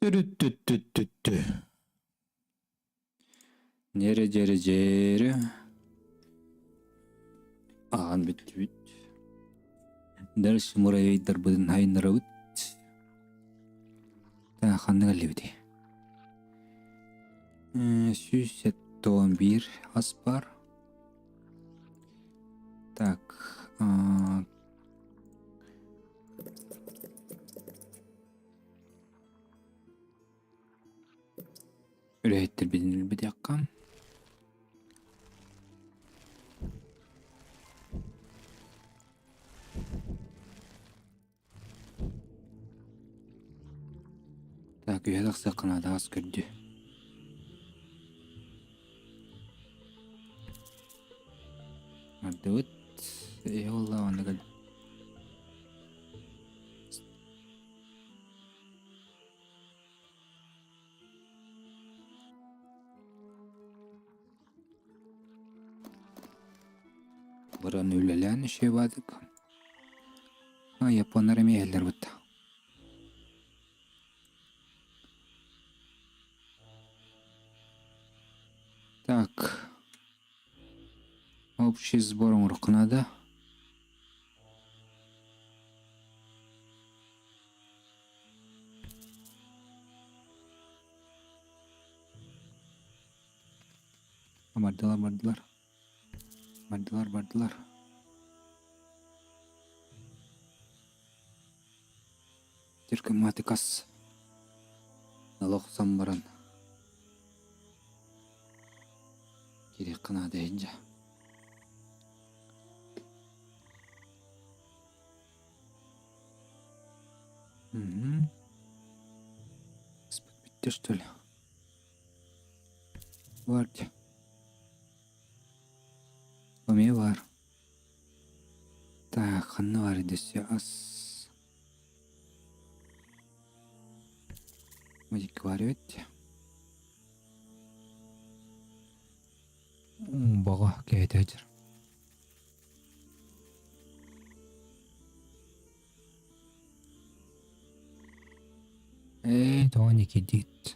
Түрүттүттүттүттү. Ньэрэ дьэрэ дьээрэ. Аан бүттүбүт. Дальше муравейдарбытын хайыннарабыт. Та ханна кэллибитий? 171 ас бар. Так, Үлэһиттэрбитин өлбүтүөххэ. Так, үһэ тахсыахха наада ас көрдүү. Ардыбыт. Эһэ буолла онно кэл. Баран үлэлээн үчүгэй А, японнар эмиэ иһэллэр бытта. Так. Общий сбор оҥоруохха наада. Бардылар, бардылар. Бардылар, бардылар. Тиркыматикас. Налохсан баран. Кириэххэ наада иһин дьэ. Угу. Бүттэ что ли? Бар дии. Эмиэ баар. Так, ханна баар дэссе ас. Мадикка баар эбит. Баҕа кэһэтэ дьар. Ээ, тоҕо кирдигит?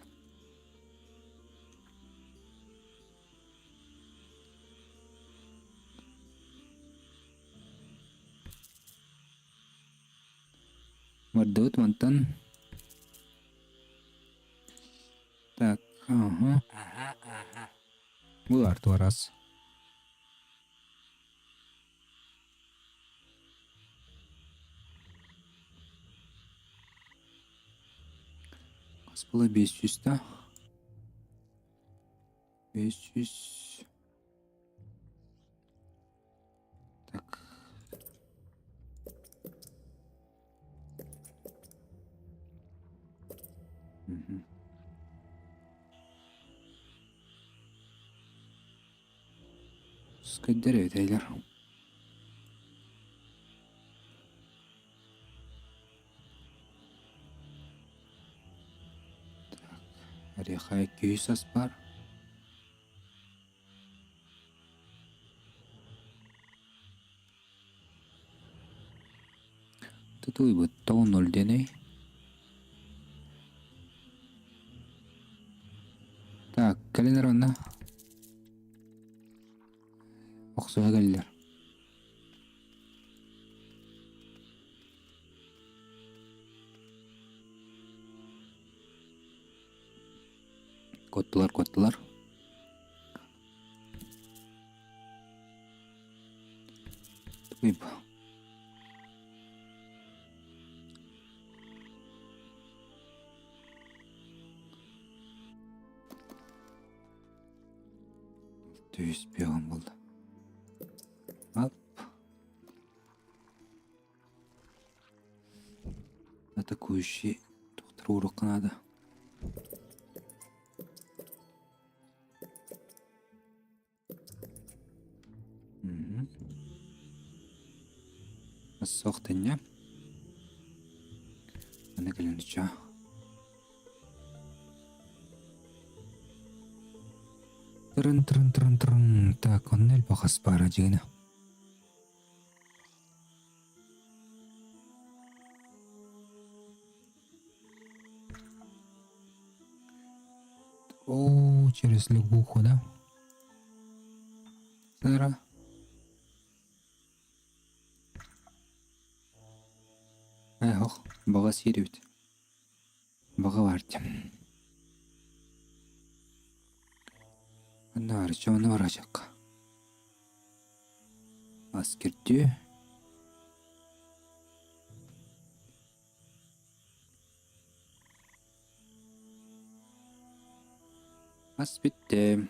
Бардыбыт мантан. Так, ага. Булар туорас. Хас була 500 да? 500. Так. Мгм. Скайдер эбитэлэр. Так, Ореха 200 ас бар. Тутуйбут 9-0 диэний. Так, кэлин эрэ онно. Охсуһа кэллилэр. Куоттулар, куоттулар. Тугуй бу? Түспүөҕүм буолла. Ап. Атакующий доктор уруокка наада. Суох тэнньэ. Аны кэлэн чаа. Тырын тырын тырын тырын так онно элбэх ас баара дьиҥинэ. О, через лягуху, да? Сыра. Эх, баҕа сиир эбит. Баҕа баар дии. Онно арыча, онно барачакка. Ас кирдүү. Ас бүттэ.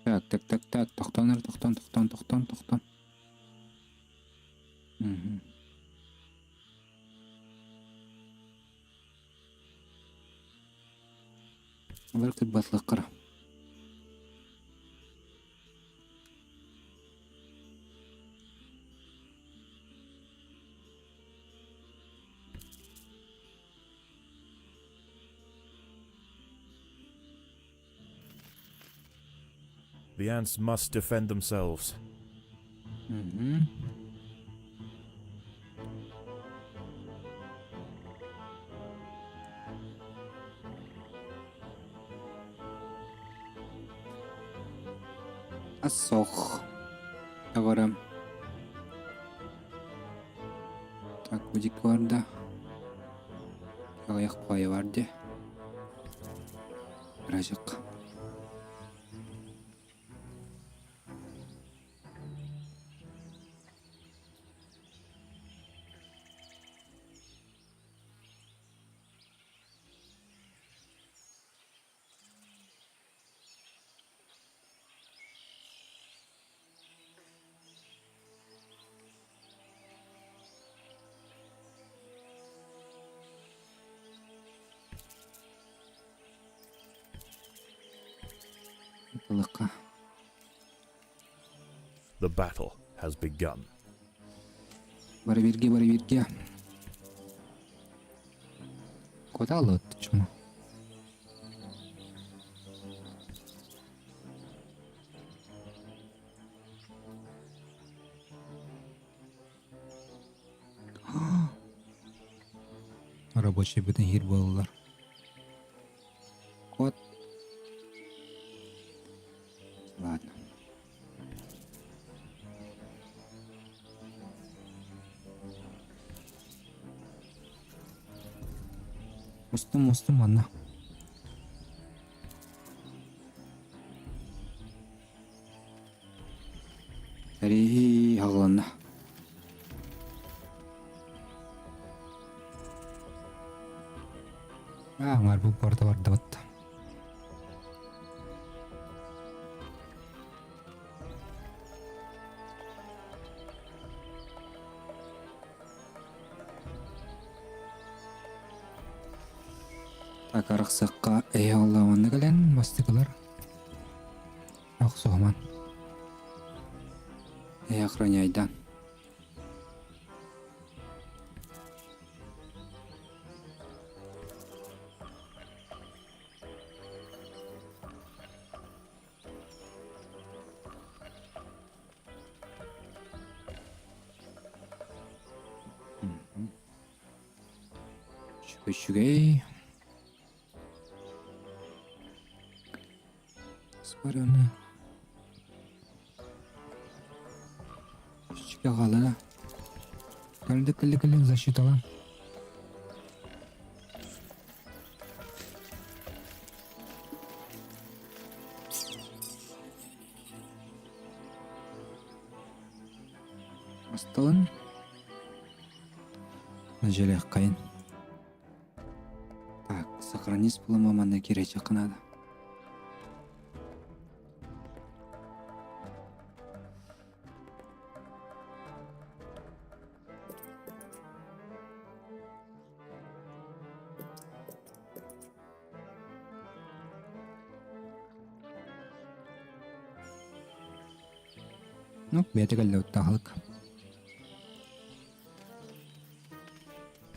Так, так, так, так, тохтоон эрэ, тохтоон, тохтоон, тохтоон, тохтоон. Мгм. Олор кырбатлыккара. The ants must defend themselves. Мгм. Асох. Доҕорум. Так, бу барда. Аҕыйах паайа бар дии. Ыраачык. Ылыкка. The battle has begun. Бары бииргэ, бары бииргэ. Куда чума? Рабочий бүтүн иһир буолаллар. Кот. Ладно. Устум, устум манна. Эрии аҕылынна. Аа, аҥаарбыт барыта бардыбыт. Так арахсыахха эһэ оллоонно кэлэн бастакылар охсуһуман. Эһэ охраняйдан. Үчүгэй, үчүгэй. Спараны. Үчүгэй хаалла. Кэлди, кэлди, кэлди, защитала. Астылын. Дьиэлээххайын. Так, сохранить буолума манна киириэххэ наада. Ну, бэйэтэ кэллэ уттаахылык.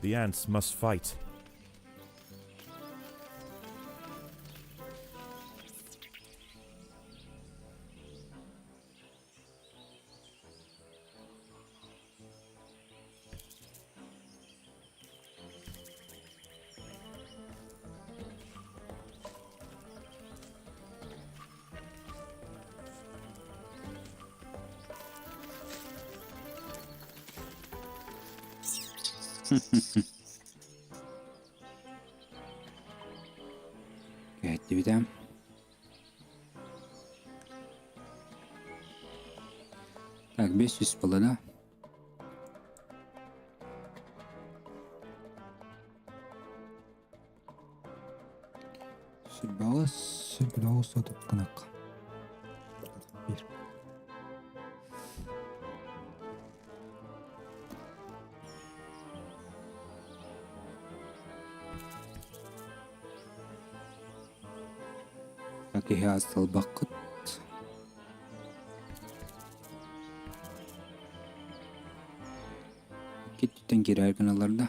The ants must fight. Кэһэттибитэ. Так, 500 буолла да? Сүрбэҕис, сүрбэҕис сотук гынахха. Биир. Киһи ас талбаккыт. Киттэн киирэр гыналлар да.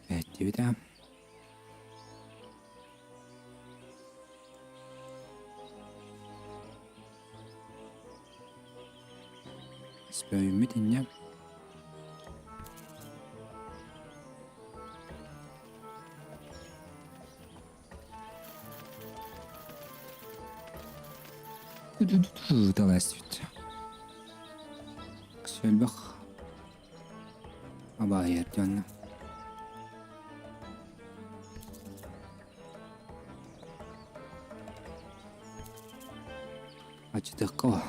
Эттибит ээ. Спөйүммүт инньэ. Тыласпыт. Сөлбөх абаайар дьонно. Ачытыкка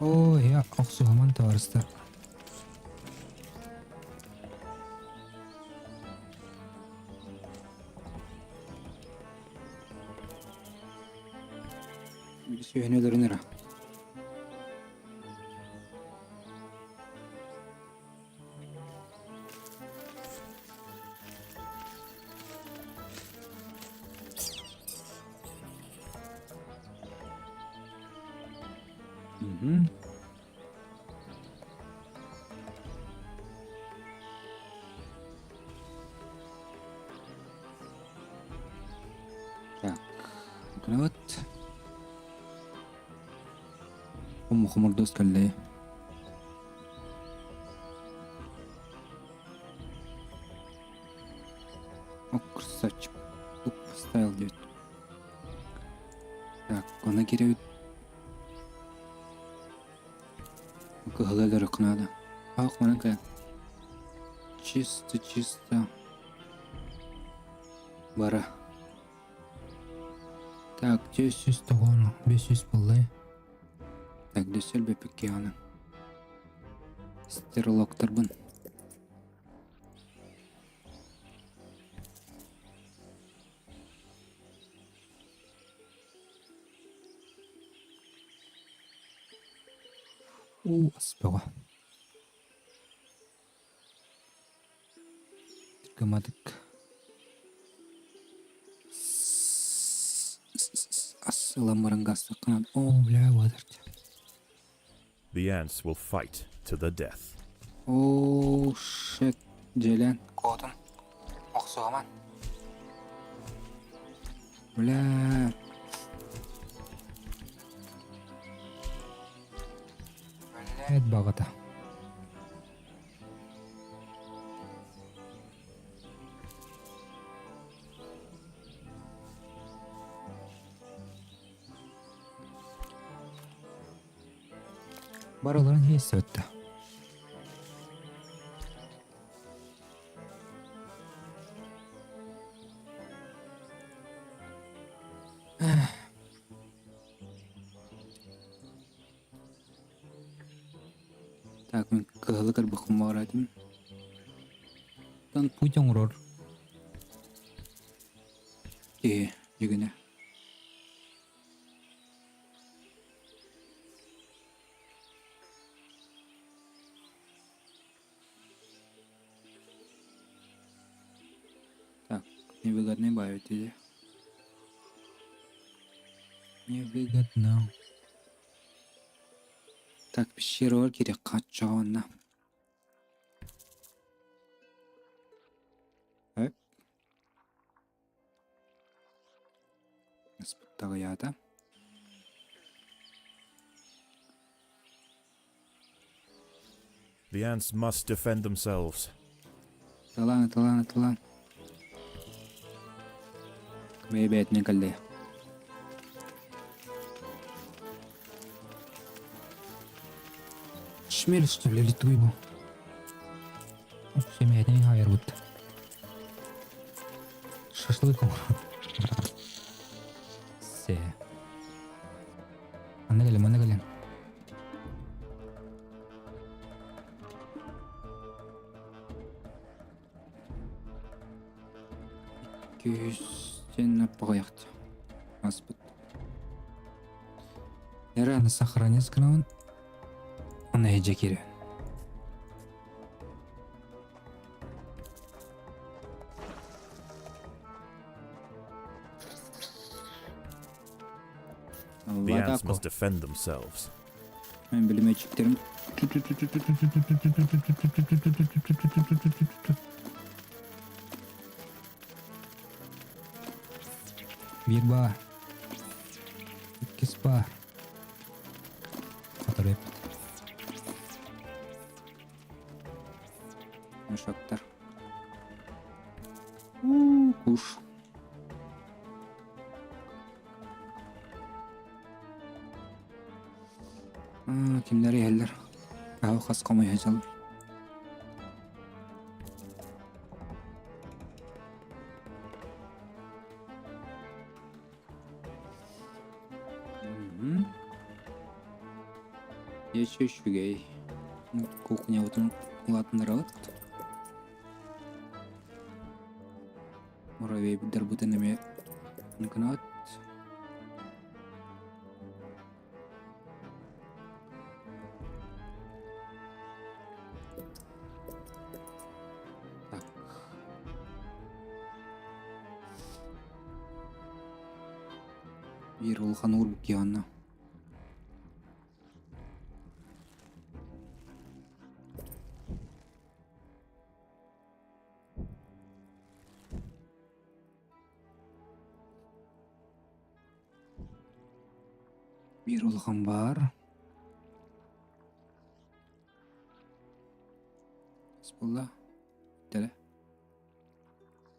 Оо, я охсуһуман табаарыстар. Сүөһүнү өлөрүн эрэ. Мгм. Так, вот. Хомурдуос кэллэ. О, красавчик. Тук поставил диэбит. Так, ону кирэбит. Кыһылы өлөрүөххэ наада. Ах, манан кэлэн. Чисто, чисто. Бара. Так, 400 тоҕоону, 500 буолла. Так, дөссө өлбөппүккэ аны. Стерилоктарбын. Уу ас бөҕө. Гымадык. Ас ылан баран гастаххына оо бля уодарча. The ants will fight to the death. Оо shit дьиэлээн куотун охсуһаман. Бля. Блядь баҕата. Барыларын иэстэбэттэ. Так, мин кыһылы көрбөххүн баҕараатым. Тан путь оҥорор киһи дьигинэ. Невыгодный баайбыт дии. Невыгодно. Так, пещералар киириэххэ оччоҕо уонна. Эп. Аспыттаҕыйаата. The ants must defend themselves. Талаан, талаан, талаан. Бэйэ-бэйэтинэн кэллэ. Шмель, что ли, или бу? Семейный хайырбыт. Шашлык Се. Манна кэлин, манна кэлин. Күүстэн аппаҕайахт аспыт. Эрэ сохранить гынабын. Аны эдьэ киирэн. The ants must defend themselves. Мен билимэчиктерим Биир баар. Иккис баар. Сотору эппит. Мешоктар. Куш. Кимнэр иһэллэр? Аһы хас хомуйа сылдьаллар. Еще үчүгэй. Кухнябытын улаатыннарабыт. Муравейдарбытын эмиэ гынабыт. Так. Биир улахан уурбут киһи Биир улахан баар. Ас буолла. Бүтэлэ.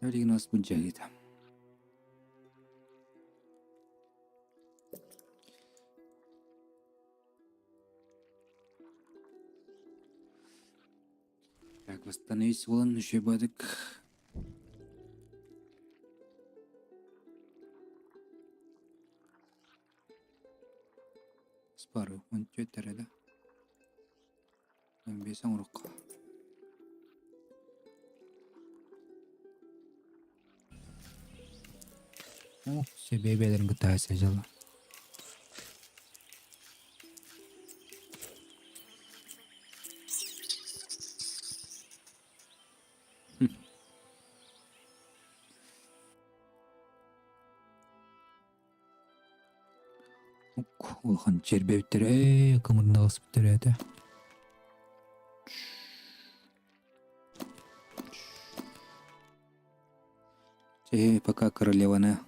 Билигин аспыт дьайыыта. Так, восстановить буолан үчүгэй баҕайытык. Спары 14 эрэ да. 15 оҥорукка. О, все бэйбэлэрин кытта сылдьаллар. Улахан чэрбэбиттэр ээ кымырдаҕаспыттар этэ. Чэ, пока королеваны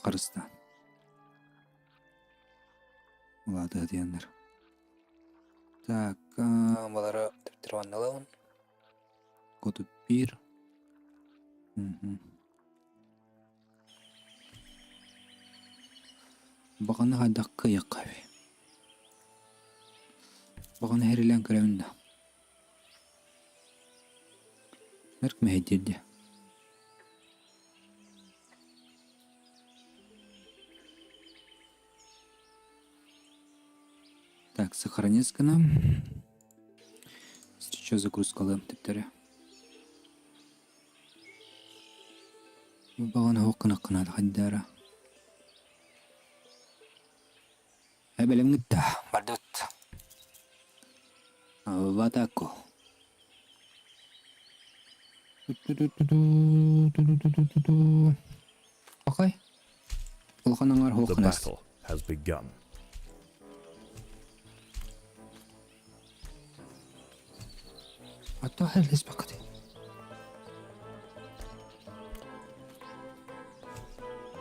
харыстаан. Улаатыа диэннэр. Так, балары төптөрү Кутуп биир. Баҕана хайдах кыайыахха эбий. Баҕана иһэрилээн көрөбүн да. Бэрт мэһэйдиир дии. Так, сохранить гынам. Сейчас загрузкалыам түптэрэ. Баҕана оһох гынаххына хайдара. Эбэлэҥҥит да бардыбыт. В атаку. Окей. Улахан аҥаар The хуохханас. battle has begun. What the hell is бакыты?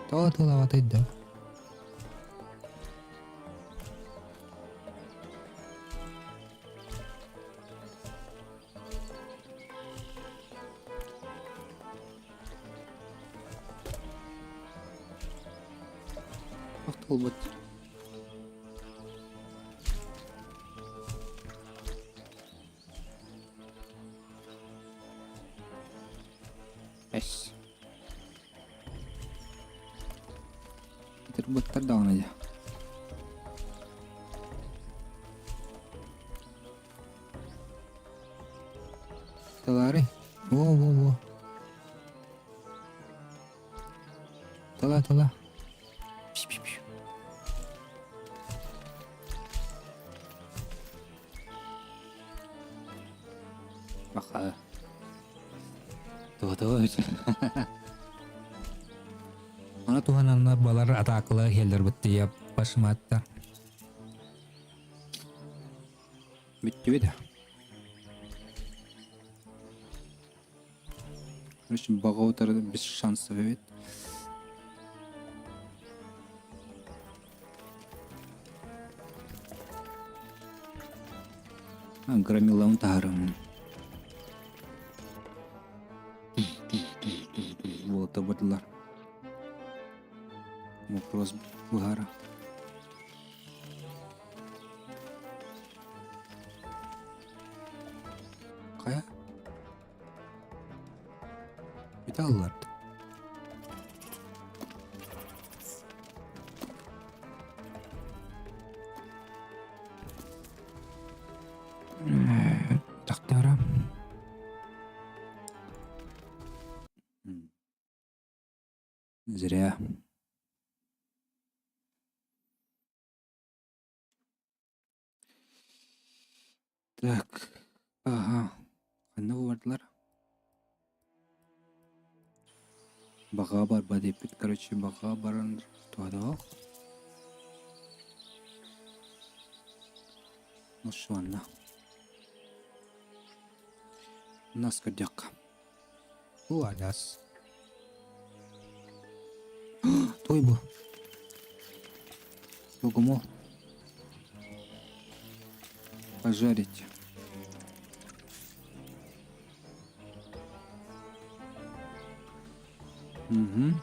Тоҕо тыллаабатай да? Туох тылбыт? Эс. Ытырбыттар даҕаны дьэ. Талаары. Во-во-во. Тала, тала. Пш-пш-пш. Баха. Туһа-туһа. Аны туһананнар балар атаакалар иһэллэр быттыйа башмаатта. Бүттүбүт. Короче, баҕа утары без шансов эбит. Громилабын таһаарым. Уолаттар бардылар. Вопрос быһаара. Хайа? Бүтэ алларда. Тахтара. Зря. Так, ага. Ханна бардылар? Баҕа барба диэппит, короче, баҕа баран туһадаҕа. Ну шуанна. Нас көрдөххө. Бу адьас. Той бу. Богомо. Пожарить. Угу.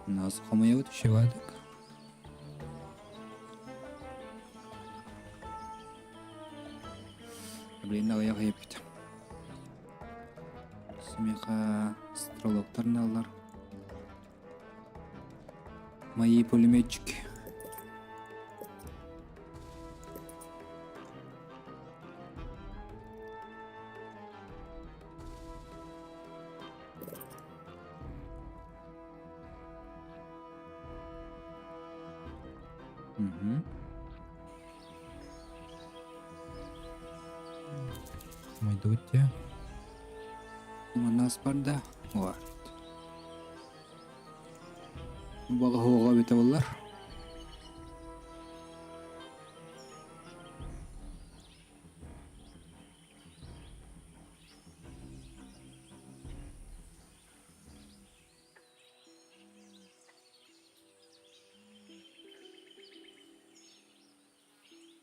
Нас хомойобут үчүгэйдик. Блин, аҕыйах ыйыппыт. Смеха стрелоктар наллар. Мои пулеметчики. Угу. Мойдуте. У нас барда. Вот. Баҕа эбитэ буоллар.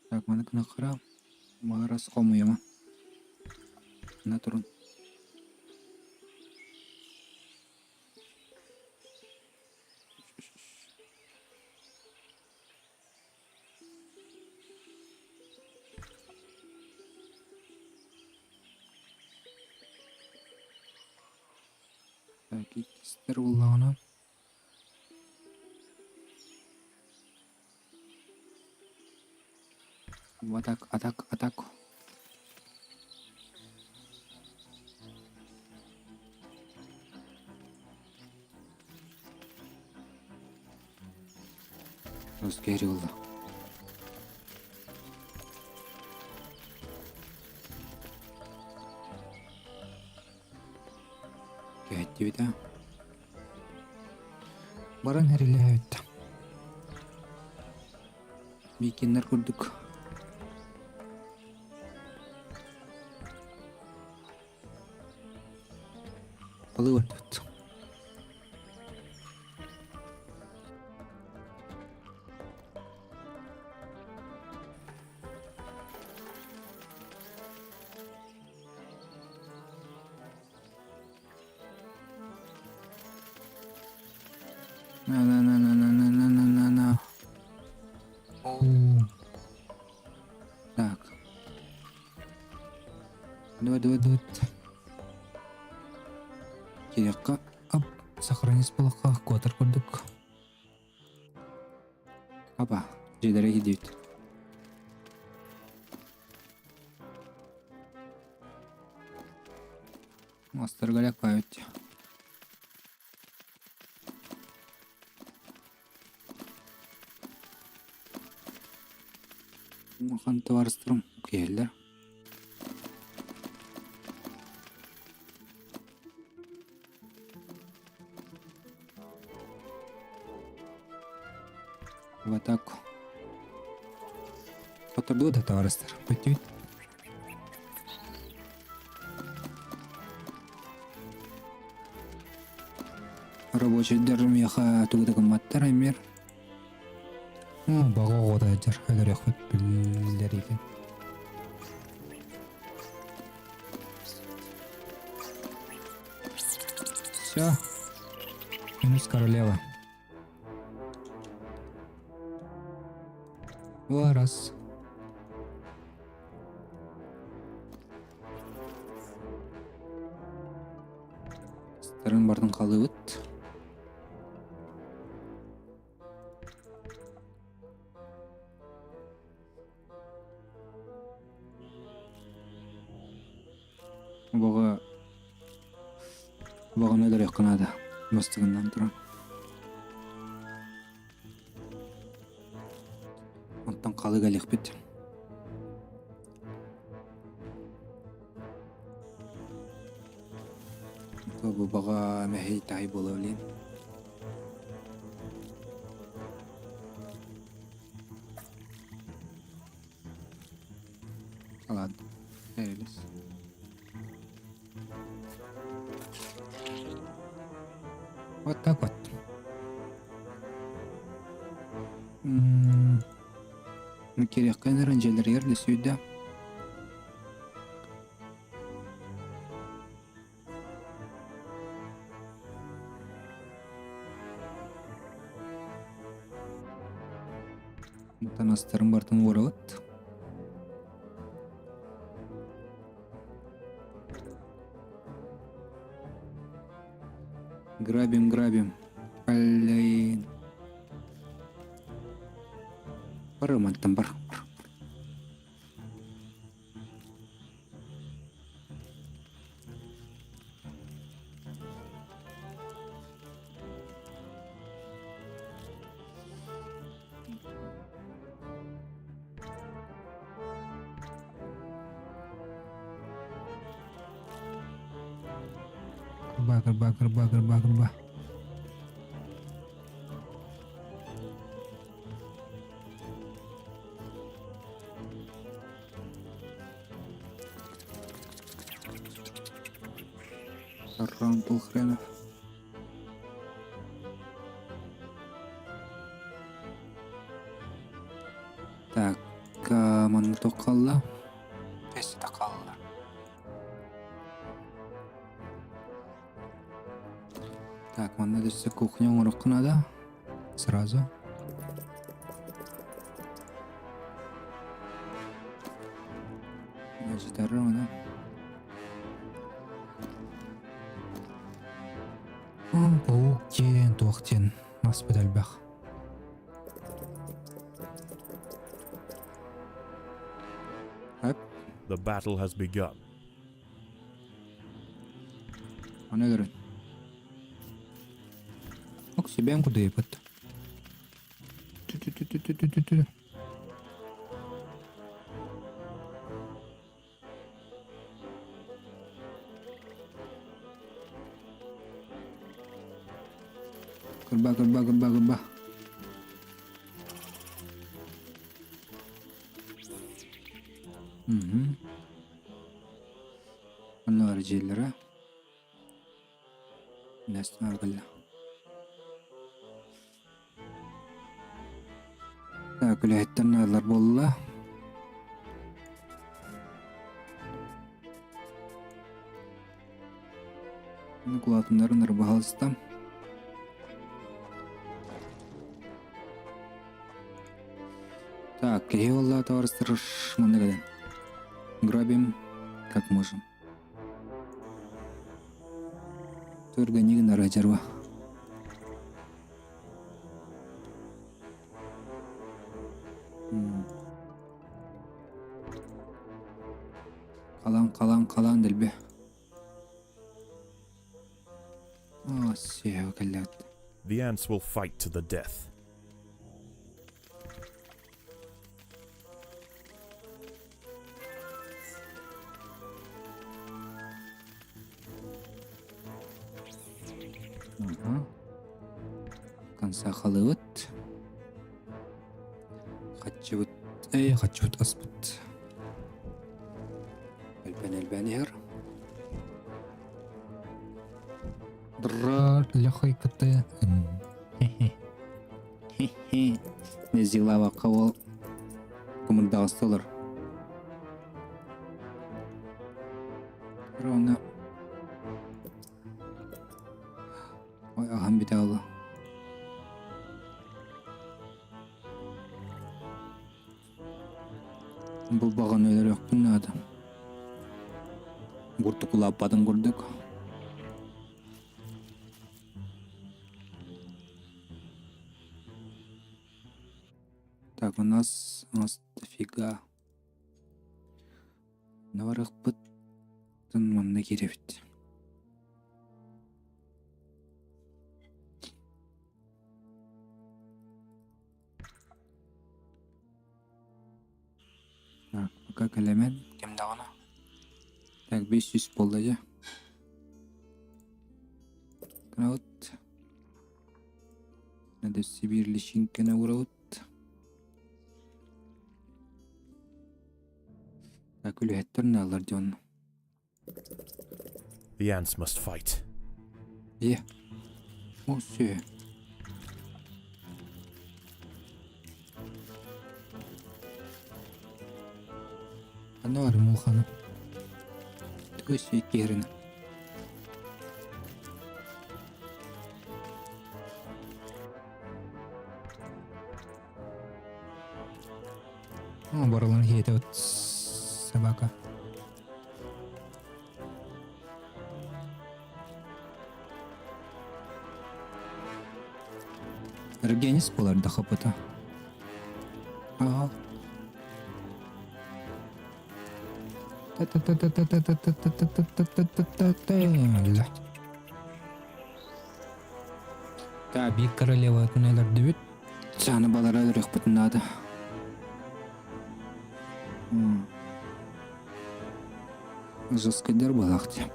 Так, маны кынаххара маарас хомуйама. На турун. Так, иккистэр буоллаҕына Атак, атак, атак. Өскөһөр буолла. Кэһэттибит аа. Баран эрилээбит. Викиннэр курдук. Балыы барбыт. На-на-на-на-на-на-на-на-на. Так. Давай, давай, давай. Кириэххэ оп, сохранить буолуохха куотар курдук. Апа, дьиэлэрэ киирдибит. Мастарга память. Улахан табаарыстарым киһилэр. В атаку. Хоттордуу да табаарыстар. Бүттүбүт. Рабочайдар миэхэ тугу да гымматтар эмиэр. Баҕа оҕото сылдьар өлөрүөхпүт биллэригин. Все. Минус королева. О, раз. Старын бардын қалыбыт. Баҕа баҕаны өлөрүөххэ наада бастыгынан туран. Онтон халыга элэхпит. Бу баҕа мэһэй таай буола билин. Ладно, Элис. Вот так вот. Кириэххэ ыныран дьиэлэригэр да сүүрдэ. Танастарын бартын уорабыт. Грабим, грабим. Блин. Бар мантан бар. Бар. Кырбаа, кырбаа, кырбаа, кырбаа, кырбаа. Рантул хренов. Так, манна туох хаалла? Эссе хаалла. Так, манна өссө кухня оҥоруохха наада. Сразу. Значит, ровно. Паук диэн, туох диэн аспыт элбэх. Hop, The battle has begun. Оны көрүн. Ок, себе кудайбыт. Ту-ту-ту-ту-ту-ту. Кырба, кырба, кырба, кырба. Угу. Онно дьиэлэрэ. Нэстэн Так, үлэһиттэр наадалар буолла. Кулаатыннарын ырбаһалыста. Так, киһи буолла товарыстар манна кэлэн. Грабим как можем. Түргэнник гынара дьаруа. Халаан, халаан, халаан дэлби. Оо, сүһүө кэллэҕит. The ants will fight to the death. Ага. Конца халыбыт. Хаччыбыт, эй, хаччыбыт аспыт. Элбэн элбэн иһэр. Драр лехой кыты. Хе-хе. Незилавакка ол кымырдаҕастылар. Ровно. Ой, аһам бүтэ алла. Бу баҕаны өлөрүөхпүн наада. Курдук улааппатын курдук. Так, у нас дофига. Наварахпыт манна киирэбит. Так, пока кэлэмэн ким даҕаны. Так, 500 буолла дьэ. Вот. Надо Сибирь личинканы уурабыт. Так, үлэһиттэр наалар дьон. The ants must fight. Е. О, все. Аны бар мулханы. Төс иккерин. О, барыларын хиэтэ вот собака. Эргенис буолар да хапыта. Ага. Та-та-та-та-та-та-та-та-та-та-та-та-та-та. Так, биир королеватын өлөрдүбүт. Сааны балара өлөрүөхпүтүн наада. Жесткайдар буолаах дии.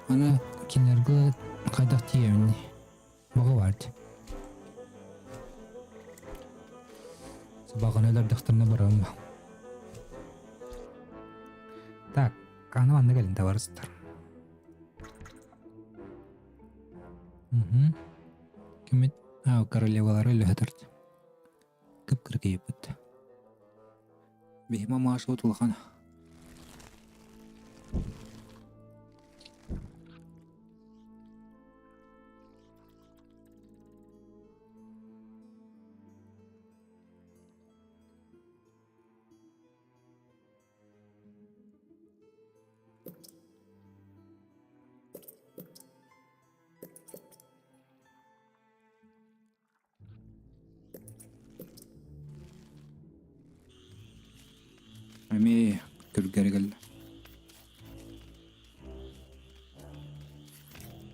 Аны кинилэргэ хайдах тиийэбиний? Баҕа баар дии. Сабаҕаны өлөрдөхтөрүнэ барыам. Так, аны манна кэлин табарыстар. Угу. Кимит а, королевалары өлөһөтөр. Кып-кыргыйбыт. Биһима Маша улахан. Эмиэ күргэри кэллэ.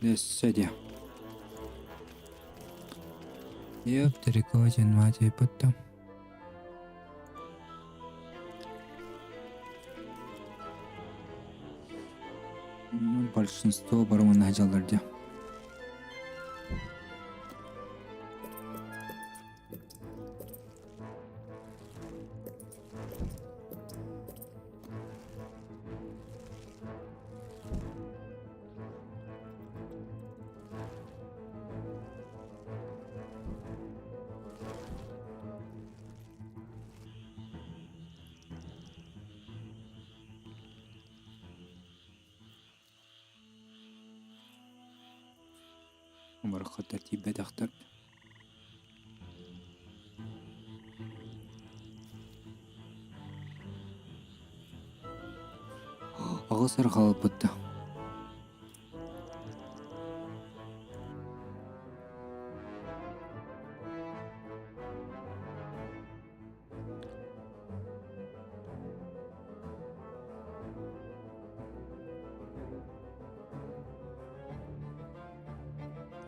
Өссө диэ. Йоп, Терекотин, мать потом. Ну, большинство барымын дьаллар дии. Оморохоттор тиийбэтэхтэр. Аҕыс эрэ хаалбыт да.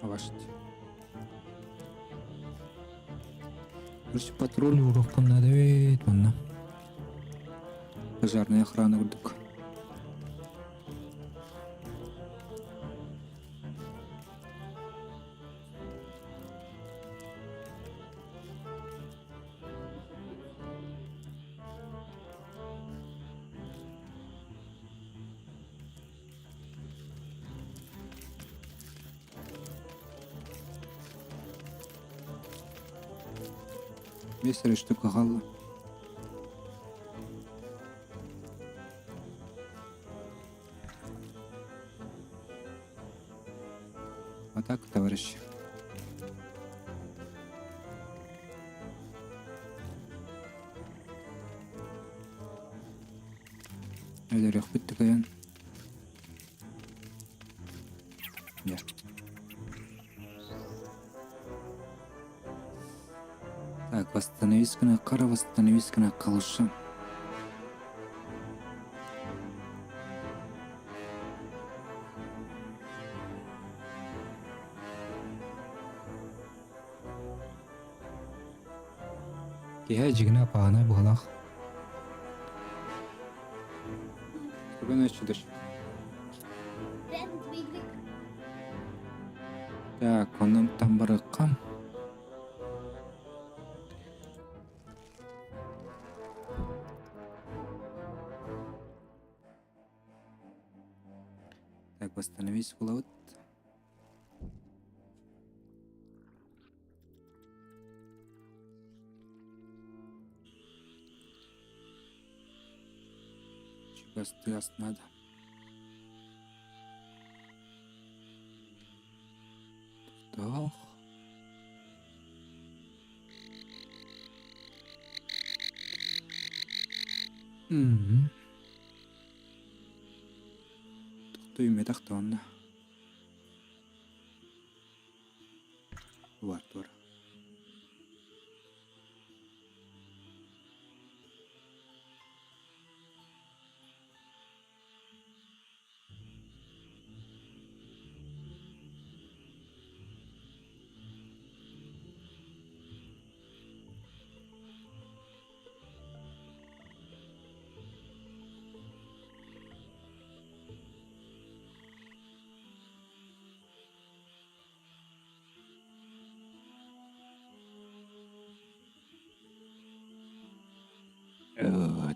Авашт. Короче, патруль уруохпун наада эбит манна. Пожарная охрана курдук. Биэс эрэ штука хаалла. А так, товарищи. Өлөрүөхпүт тыкайан. Дьэ. Так, восстановись гына, кара восстановись гына калышы. Киһи дьигинэ паанай быһалаах. Бүгүн чудо. Так, онон там барыккам. Так, восстановись булабыт. Чугас надо. Тохтоох. Мм. Тохтуу үүммэтэх да онно. Бар туора.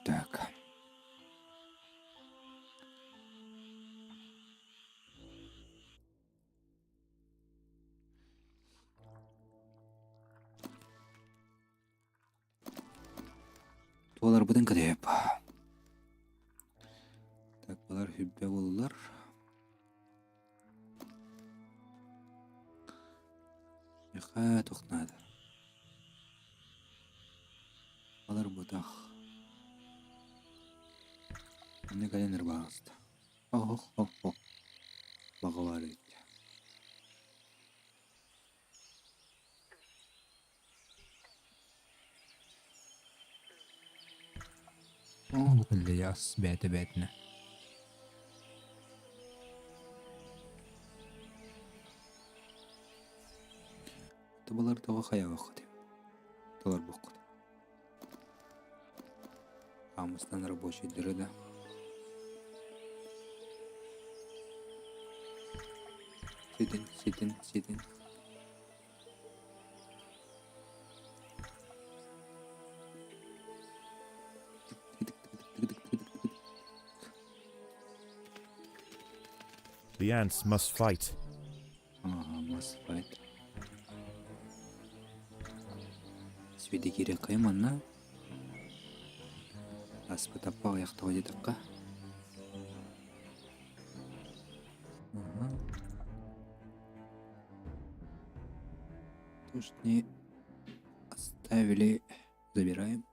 Так. Туоларбытын кытайып. Так, балар хүббэ болулар. Миха туох наада. Балар бутах. Манна кэлэн ырбаҕаста. Ох-ох-ох. Баҕалар эбит. Оо, бу кэллэйэс бээтэ бээтинэ. Табалар тоҕо хайаабаккыт? Толорбуккут. Хаамыстан рабочайдары да. Ситин, ситин, ситин. The ants must fight. Ага, must fight. Свиди киириэххэ манна. Аспыт аппа аҕыйахтаҕа диэтэххэ. Ага. То, что не оставили, забираем.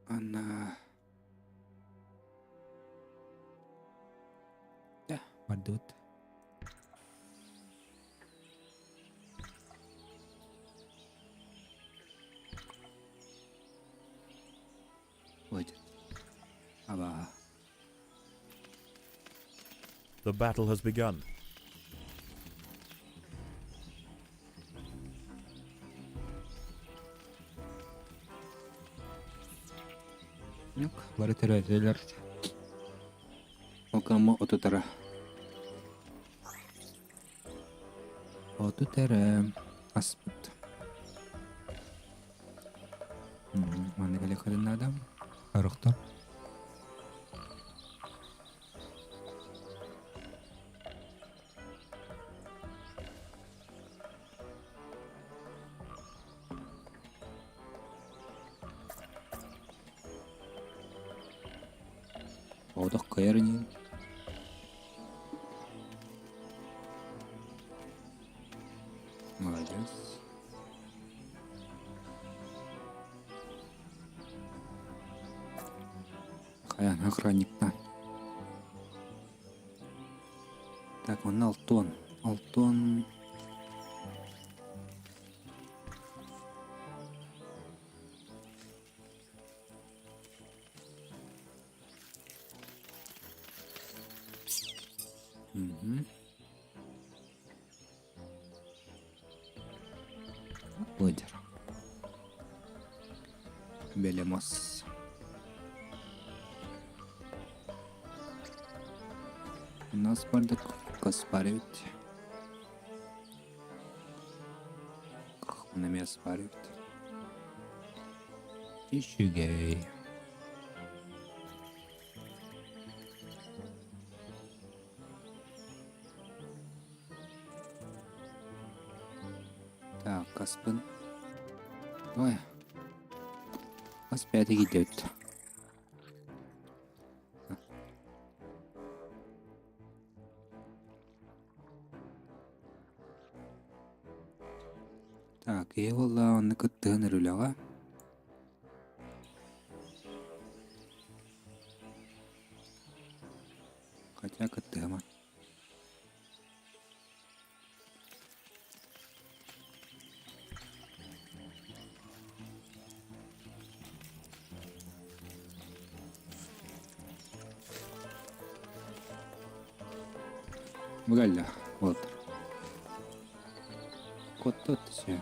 Она... Да, бардыбыт. Хватит. Аба. The battle has begun. Yok, бары төрөөтүлэр. Окама отутара. Отутара аспыт. Манна кэлиэххитин наада. Орохтор. Оҕотох кыайар ини. Молодец. Хайан охранниктан. Так, манна Алтон. Алтон... Мгм. Лидер. Белемос. У нас бардак Каспаревич. Намес Спаревич. Ищугей. Так, Каспын. Ой. Хас бэйэтэ киирдибит. Так, ийэ буолла онно кыттыһан өрүлэҕэ. Хотя кыттыһыма. Быгалла, вот. Куоттуот түсүө.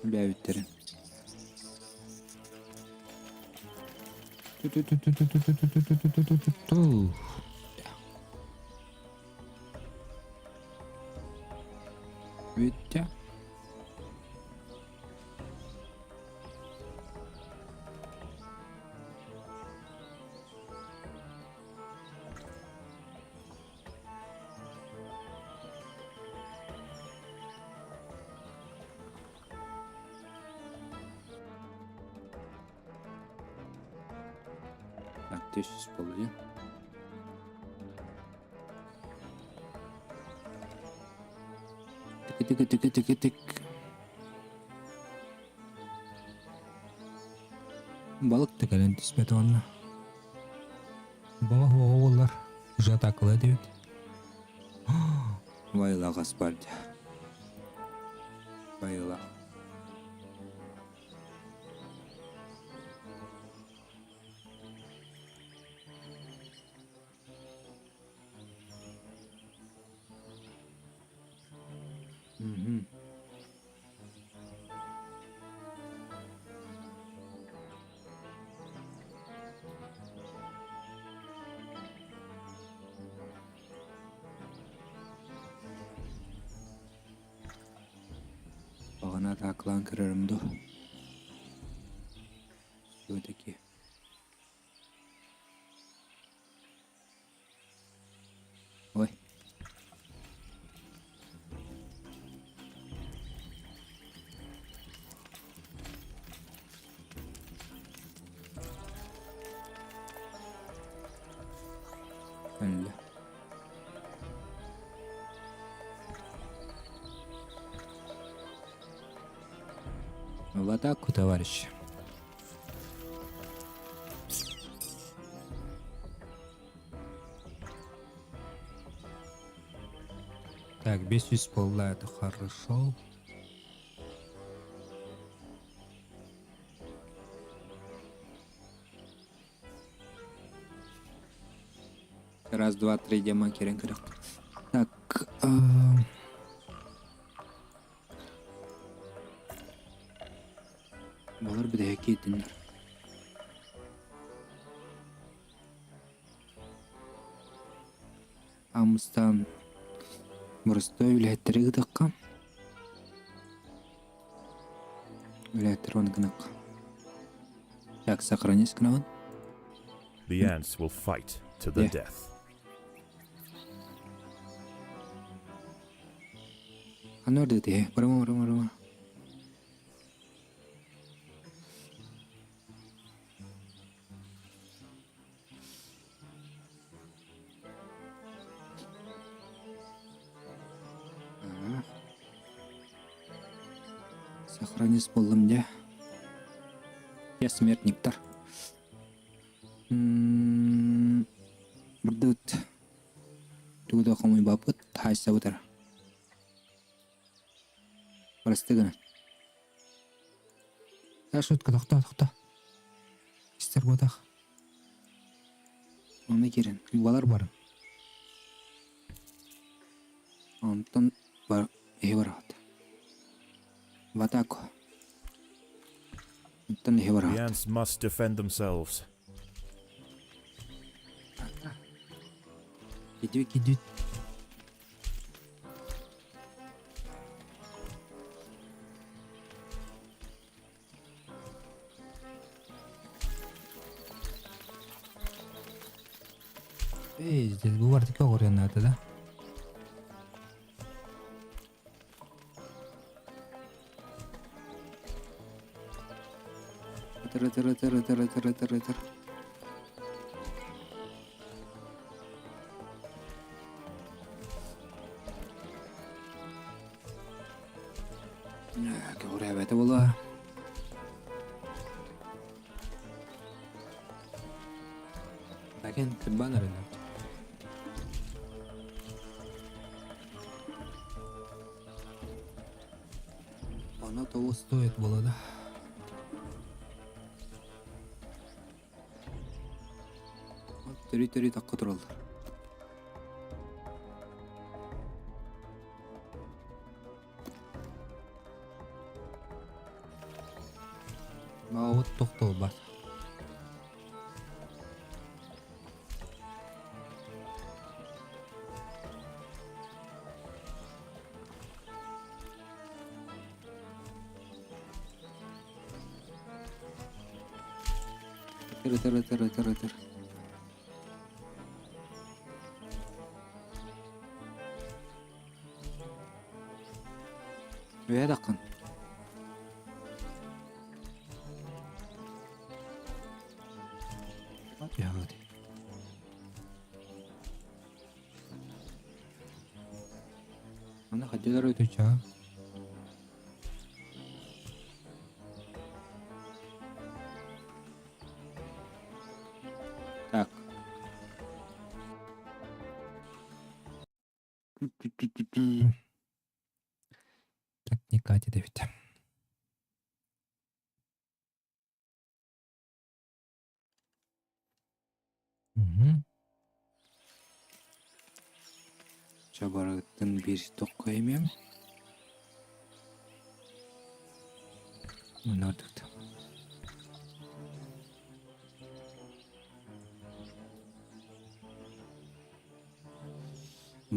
Бэйэбиттэрин. Ту-ту-ту-ту-ту-ту-ту-ту-ту-ту-ту. Бүттэ. Так, 500 буолла дии. Тик-тик-тик-тик-тик. Балык да кэлэн түспэт уонна. Баҕа уоҕа буоллар, уже атаакалыа этибит. Вайла Гаспарди. Вайла. Мгм. Баҕана атаакалаан көрөрүм дуу? Все-таки. Ой. В атаку, товарищи. Так, 500 буолла, это хорошо. Раз, два, три, демон кирен көрөх. Так, Балар бүтэһик киирдиннэр. Амыстаан боростуой үлэһиттэри ыытыахха. Үлэһиттэр уонна гыныахха. Так, сохранись гынабын. The ants will fight to the death. Ханна барда ити? Барыма, барыма, барыма. Сохранись буоллум дьэ. Я смертниктар. Бырдыт. Тугу да хомуйбаппыт, хаайсабыт эрэ. Прости гынан. Э, шутка, тохтоо, тохтоо. Истэр буотах. Онно киирэн, балар Барын. Онтон бар эһи бараҕыт. В атаку. Онтон эһи The бараҕыт. ants must defend themselves. Кидүү Кидүүт. Эй, здесь бу бардыка оҕуруон наада да. Ытыр ытыр ытыр ытыр ытыр ытыр ытыр. Көҕүрээбэтэ буолуо. Агент баннер Оно того стоит было, да? Төрүй-төрүй такка тураллар. Маабыт тохтолбат. Ытыр ытыр ытыр ытыр ытыр. Үөһэ таххын. Түһэҕит. Аны хадьылар Отвечаю. Так. Так, не Катя Давид. Угу. Чабарыттын биир тоххо эмиэм. Мунардык.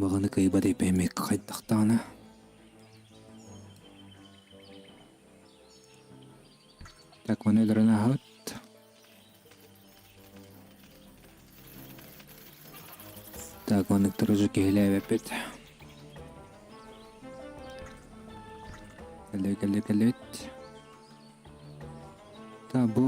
Баҕаны кыайбат эпэмик хайдахтаҕына. Так, маны өлөрөн ааһабыт. Так, манныктар уже киһилээбэппит. Кэллэ, кэллэ, кэллэбит. Та бу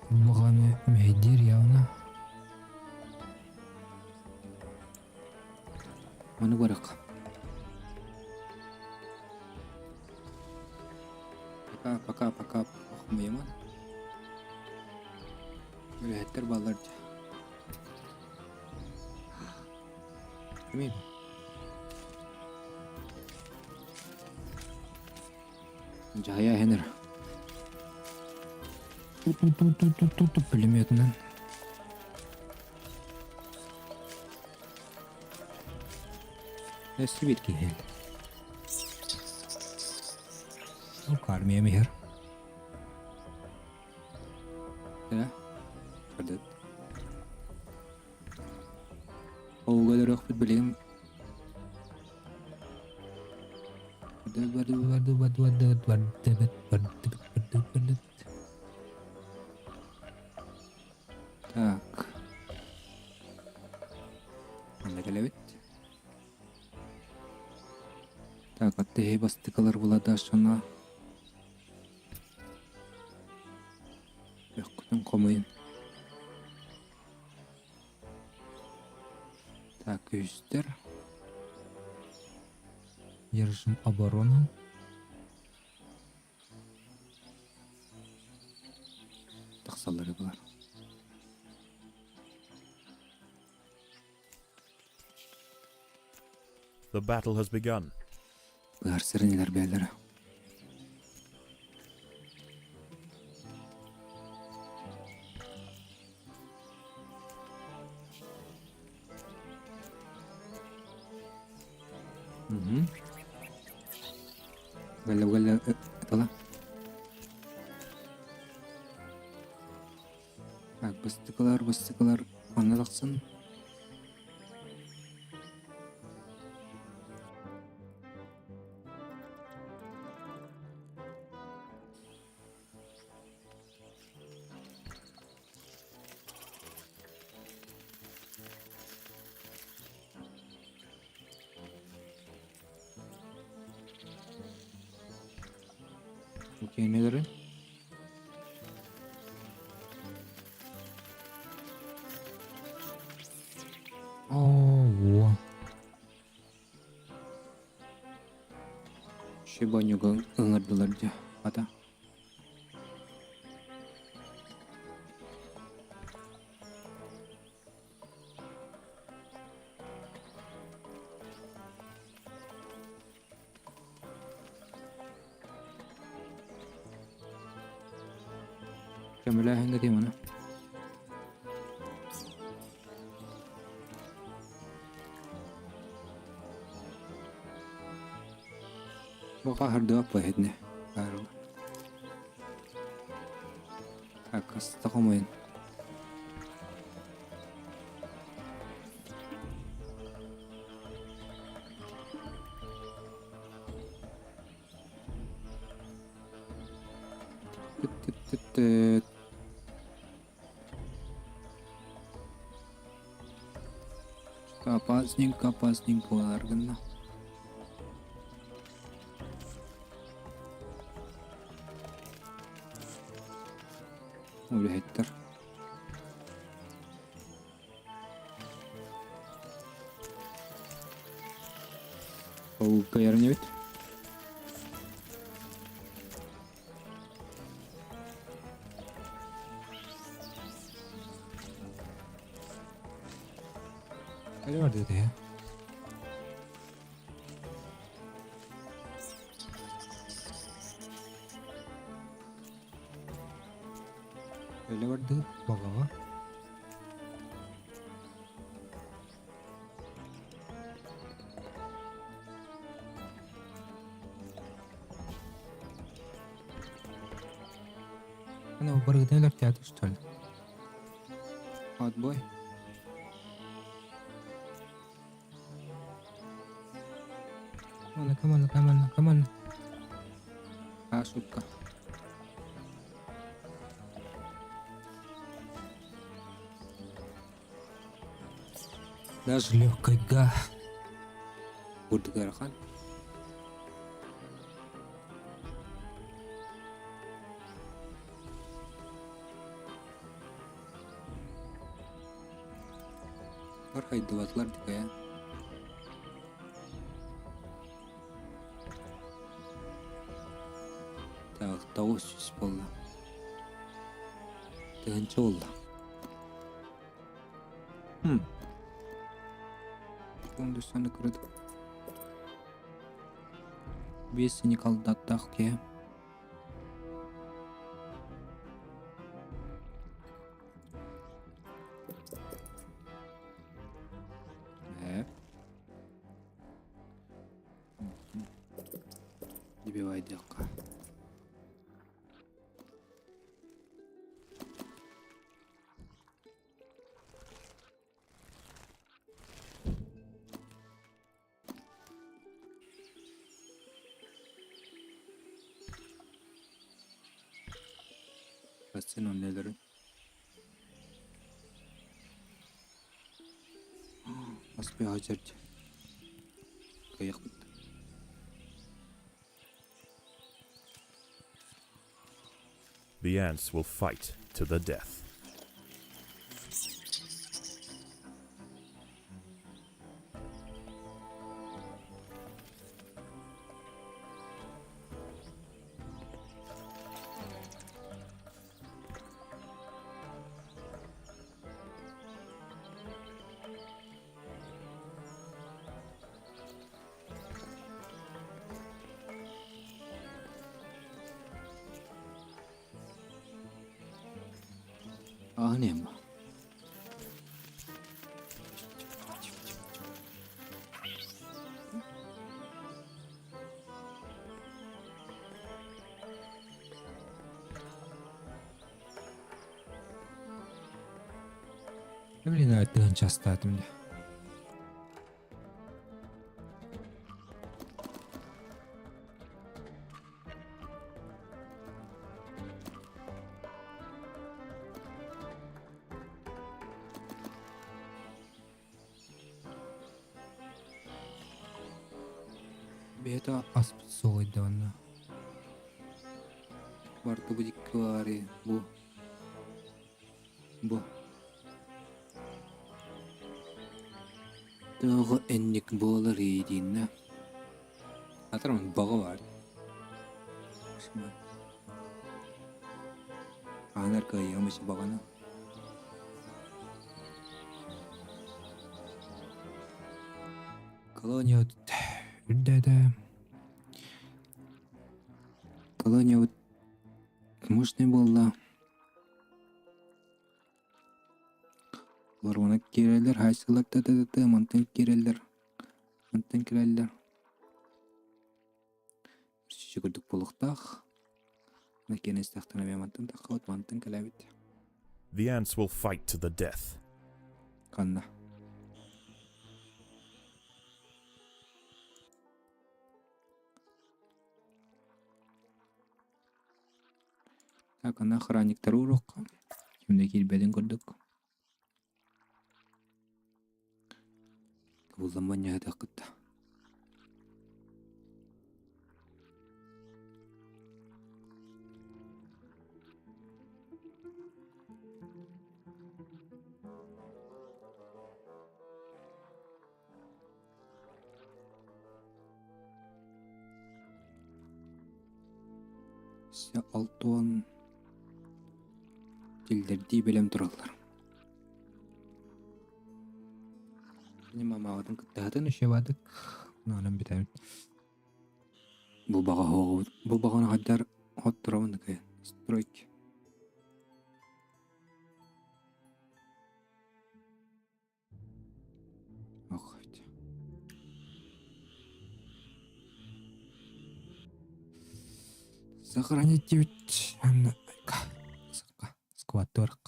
Баҕаны мэһэйдиир явно. Маны барык. Пока, пока, пока хомуйаман. Үлэһиттэр бааллар дьэ. Кимий бу? Дьаһайа иһэн эрэ. Ту-ту-ту-ту-ту-ту пулеметынан. Өссө биир киһи. Армиям иһэр. Э? Көрдөт. Ууга өлөрүөхпүт билигин. Так. Манна кэлэбит. Так, аттыһы бастыкылар буладашына. Бөхкүтүн хомуйун. Так, үстер. Держим оборону. Тахсаллары булар. The battle has begun. Быһарсырын илэр бээлэрэ. Мгм. Гэллэ гэллэ ытала. Так, бастыкылар, бастыкылар манна тахсан. Окей, Ого. Шибанюга ыҥырдылар дьэ, хата. Көмөлөөһүҥҥэ тиэманы. Баха хардыа поэтне. Карл. Так, аста хомойын. Түт-түт-түт-түт. Что опасненько, опасненько буолар гынна. Үлэһиттэр. Ол кыайарын эбит. Öyle var dedi ya. Öyle vardı bagağa. Ana барыгытын өлөртөөтө что ли? Отбой. Come on, come on, come on, come on. А, шутка. Даже легкой га. Бурдук ыарахан. Бар хайдыбатылар дикая. Так, 900 буолла. Тыһыынча буолла. Секунду кырыт. Биэс синикалдаттаах киһи. Добивайдыахха. Бассейн оннелери. Ас бөҕө Кыайахпыт. The ants will fight to the death. Ааһын Блин, тыһыынча астаатым дии. Бэйэтэ аспыт суолуйда онно. Барты бу дикки баары бу бу Тоҕо инник буолар дииннэ Атырым баҕа баар Аанар кыайыам баҕана Колония үрдээтэ Колониябыт мощный буолла Олор киирэллэр, хаайсылар да мантан киирэллэр, мантан киирэллэр. Чүчү курдук буолуохтаах. Киирэн истэхтэринэ эмиэ мантан таххабыт, мантан кэлэбит. The ants will fight to the death. Ханна? Так, аны охранниктары уруохха. Ким да киирбэтин курдук. Кыбылламман ньаһытыаххыт да. Өссө 60 киллэрдии бэлэм тураллар. Мамаҕытын кыттыһатын үчүгэйдик онон бүтэбит. Бу баҕа оҕобут бу баҕаны хайдар хотторобун кыайан стройки. Сохранить диэбит скваттуор.